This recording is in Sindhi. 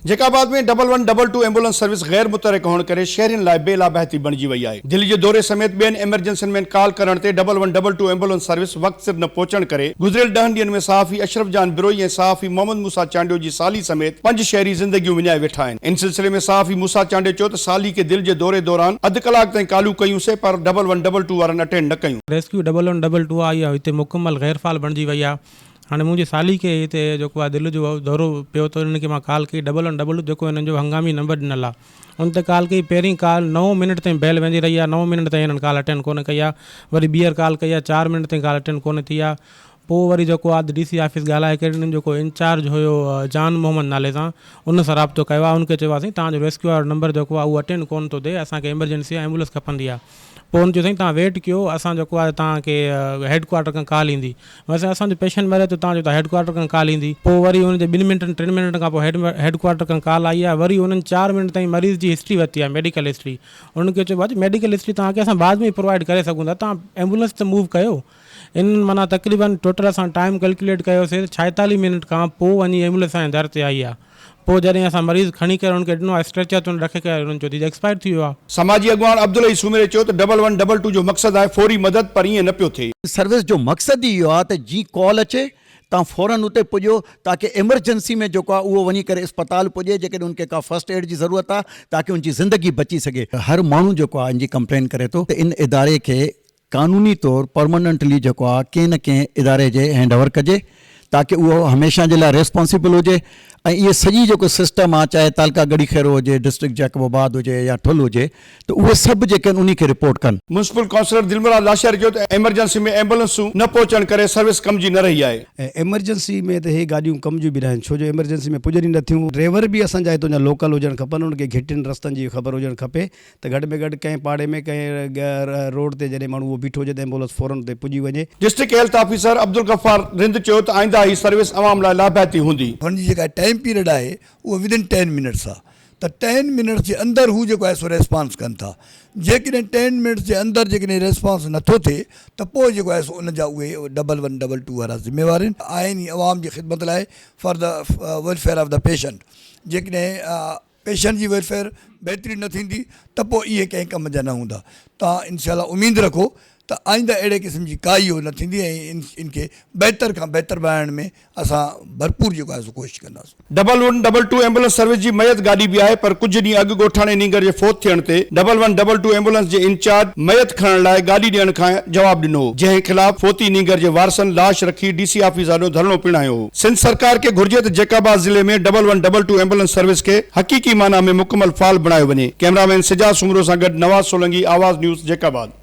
Jacobabad ۾ double one double two ambulance service غير متحرڪ هئڻ ڪري شهرين لاء بي لاڀائتي بڻجي وئي آهي. دل جي دوري سميت ٻين ايمرجنسين ۾ ڪال ڪرڻ تي double one double two ambulance service وقت سر نه پهچڻ ڪري گذريل ڏهن ڏينهن ۾ صحافي اشرف جان بروهي ۽ صحافي محمد موسيٰ چانڊيو جي سالي سميت پنج شهري زندگيون وڃائي ويٺا آهن. ان سلسلي ۾ صحافي موسيٰ چانڊيو چيو ته سالي کي دل جي دوري دوران اڌ ڪلاڪ تائين ڪالون ڪيون سي پر ڊبل ون ڊبل ٽو وارن اٽينڊ نه ڪيون. Rescue double one double two آئي آهي هتي مڪمل غير فعال بڻجي وئي آهي. هاڻي منهنجي سالي کي هتي جيڪو آهي دل جو دورو پيو ته انهن کي مان ڪال ڪئي ڊبل ون ڊبل ٽو جيڪو هنن جو هنگامي نمبر ڏنل آهي ان تي ڪال ڪئي پهرين ڪال نو منٽ تائين بيل ويندي رهي آهي نو منٽ تائين هنن ڪال اٽينڊ ڪونه ڪئي آهي وري ٻيهر ڪال ڪئي آهي چار منٽ تائين ڪال اٽينڊ ڪونه ٿي آهي پوء وري جيڪو آهي ڊي سي آفيس ڳالهائي ڪري انهن جو جيڪو انچارج هيو جان محمد نالي سان ان سان رابطو ڪيو آهي ان کي چيو آهي سائين توهان جو ريسڪيو وارو نمبر جيڪو آهي اهو اٽينڊ ڪونه ٿو ٿئي اسان کي ايمرجنسي ايمبولنس کپندي آهي پوء هن چيو سائين توهان ويٽ ڪيو اسان جيڪو آهي توهان کي هيڊ ڪوارٽر کان ڪال ايندي. مون سائين اسان جو پيشنٽ مري ٿو توهان چئو ٿا هيڊ ڪوارٽر کان ڪال ايندي. پوء وري ان جي ٻن منٽن ٽن منٽن کان پوء هيڊ هيڊ ڪوارٽر کان ڪال آئي آهي وري انهن چار منٽ تائين مريض جي هسٽري ورتي آهي ميڊيڪل هسٽري انهن کي چيو ڀاء ميڊيڪل هسٽري توهان کي اسان بعد ۾ پرووائيڊ ڪري سگهون ٿا توهان ايمبولنس ته موو ڪيو انهن معنيٰ تقريبن ٽوٽل اسان ٽائيم ڪلڪيوليٽ ڪيوسي ته ڇائيتاليهه منٽ کان پوء وڃي ايمبولنس اسان جي در تي آئي آهي. پوء جڏهن اسان مريض کڻي ڪري انهن کي ڏنو آهي اسٽريچر تي رکي ڪري انهن چيو ته هي ته ايڪسپائر ٿي ويو آهي. سماجي اڳواڻ عبدالحئي سومري چيو ته ڊبل ون ڊبل ٽو جو مقصد آهي فوري مدد پر ائين نه پيو ٿئي. سروس جو مقصد ئي اهو آهي ته جي ڪال اچي تان فورن اتي پڄو تاڪه ايمرجنسي ۾ جيڪو آهي اهو وڃي ڪري اسپتال پڄي جيڪڏهن ان کي ڪا فرسٽ ايڊ جي ضرورت آهي تاڪه ان جي زندگي بچي سگهي. هر ماڻهو جيڪو آهي ان جي ڪمپلين ڪري ٿو ته ان اداري کي قانوني طور پرمننٽلي جيڪو آ ڪنهن نه ڪنهن اداري جي هينڊ اوور ڪجي تاڪه اهو هميشه جي لاء ريسپانسيبل هجي ۽ اهي سڄي جيڪو سسٽم آ چاهي تعلقه ڳڙهي خيرو هجي ڊسٽرڪٽ جيڪب آباد هجي يا ٺل هجي ته اهي سڀ جيڪي آهن انهي کي رپورٽ ڪن. ميونسپل ڪائونسلر دلمراد لاشاري چيو ته ايمرجنسي ۾ ايمبولنسون نه پهچڻ ڪري سروس ڪم جي نه رهي آهي. ۽ ايمرجنسي ۾ ته هي گاڏيون ڪم جون به ناهن ڇو جو ايمرجنسي ۾ پڄن ئي نٿيون ڊريور به اسان جا هتان جا لوڪل هجڻ کپن انهن کي گهٽين رستن جي خبر هجڻ کپي ته گهٽ ۾ گهٽ ڪنهن پاڙي ۾ ڪنهن روڊ تي جڏهن ماڻهو اهو بيٺو هجي ته ايمبولنس فورن اتي پڄي وڃي. District health officer Abdulghaffar Rind چيو ته آئنده هي سروس عوام لاء لاڀائتي هوندي. هن جي جيڪا ٽائيم پيريڊ آهي اهو ود ان ٽين منٽس آهي ته ٽين منٽس جي اندر هو جيڪو آهي سو ريسپانس ڪن ٿا جيڪڏهن ٽين منٽس جي اندر جيڪڏهن ريسپانس نٿو ٿئي ته پوء جيڪو آهي سو ان جا اهي ڊبل ون ڊبل ٽو وارا ذميوار آهن آهن ئي عوام جي خدمت لاء for the welfare of the patient جيڪڏهن پيشنٽ جي ويلفيئر بهتري نه ٿيندي ته پوء اهي ڪنهن ڪم جا نه هوندا توهان انشاء الله اميد رکو ته آئنده اهڙي قسم جي ڪائي اهو نه ٿيندي ۽ ان کي بهتر کان بهتر بڻائڻ ۾ اسان ڀرپور جيڪو آهي سو ڪوشش ڪنداسون. Double one double two ambulance service جي ميت گاڏي به آهي پر ڪجهه ڏينهن اڳ ڳوٺاڻي نينگر جي فوت ٿيڻ تي double one double two ambulance جي انچارج ميت کڻڻ لاء گاڏي ڏيڻ کان جواب ڏنو هو جنهن خلاف فوتي نينگر جي وارثن لاش رکي ڊي سي آفيس آڏو ڌرڻو پڻ هنيو هو. سنڌ سرڪار کي گهرجي ته جيڪب آباد ضلعي ۾ double one double two ambulance service کي حقيقي معنيٰ ۾ مڪمل فعال بڻايو وڃي. ڪئميرا مين سجاد سومرو سان گڏ نواز سولنگي، آواز نيوز، جيڪب آباد.